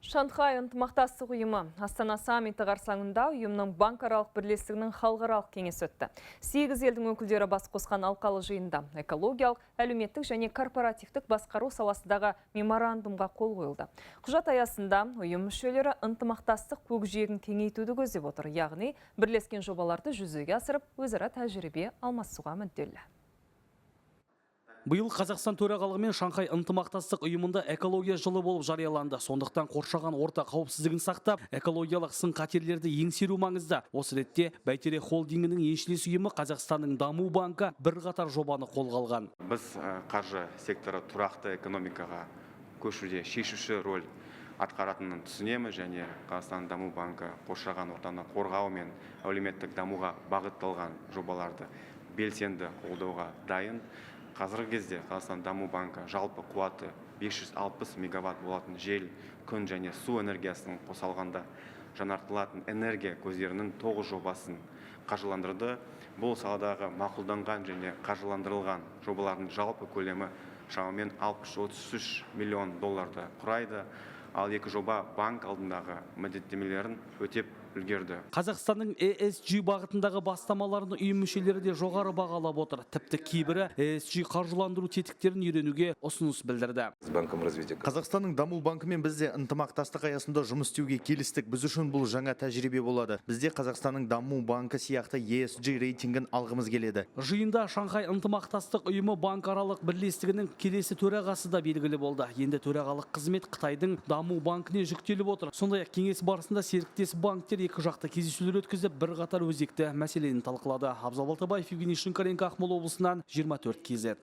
Шанхай ынтымақтастық ұйымы Астана саммиті қарсаңында ұйымның банкаралық бірлестігінің халықаралық кеңесі өтті. Сегіз елдің өкілдері бас қосқан алқалы жиында экологиялық, әлеуметтік және корпоративтік басқару саласындағы меморандумға қол қойылды. Құжат аясында ұйым мүшелері ынтымақтастық көкжиегін кеңейтуді көздеп отыр, яғни бірлескен жобаларды жүзеге асырып, өзара тәжірибе алмасуға мүдделі. Биыл Қазақстан төрағалығымен Шанхай ынтымақтастық ұйымында экология жылы болып жарияланды. Сондықтан қоршаған орта қауіпсіздігін сақтап, экологиялық сын қатерлерді еңсеру маңызды. Осы ретте Бәйтерек холдингінің еншілес ұйымы, Қазақстанның даму банкі бірқатар жобаны қолға алған. Біз қаржы секторы тұрақты экономикаға көшуде шешуші роль атқаратынын түсінеміз және Қазақстан даму банкі қоршаған ортаны қорғау мен әлеуметтік дамуға бағытталған жобаларды белсенді қолдауға дайын. Қазіргі кезде Қазақстан даму банкі жалпы қуаты 560 мегаватт болатын жел, күн және су энергиясын қоса алғанда жаңартылатын энергия көздерінің тоғыз жобасын қаржыландырды. Бұл саладағы мақұлданған және қаржыландырылған жобалардың жалпы көлемі шамамен 633 миллион долларды құрайды. Ал екі жоба банк алдындағы міндеттемелерін өтеп үлгерді. Қазақстанның ESG бағытындағы бастамаларын ұйым мүшелері де жоғары бағалап отыр. Тіпті кейбірі ESG қаржыландыру тетіктерін үйренуге ұсыныс білдірді. С Банком развития. Қазақстанның даму банкімен біз де ынтымақтастық аясында жұмыс істеуге келістік. Біз үшін бұл жаңа тәжірибе болады. Бізде Қазақстанның даму банкі сияқты ESG рейтингін алғымыз келеді. Жиында Шанхай ынтымақтастық ұйымы банкаралық бірлестігінің келесі төрағасы да белгілі болды. Енді төрағалық қызмет Қытайдың даму банкіне жүктеліп отыр. Сондай-ақ кеңес барысында серіктес банктер екі жақты кездесулер өткізіп, бірқатар өзекті мәселені талқылады. Абзал Балтабаев, Евгений Шинкаренко, Ақмола облысынан, 24 KZ.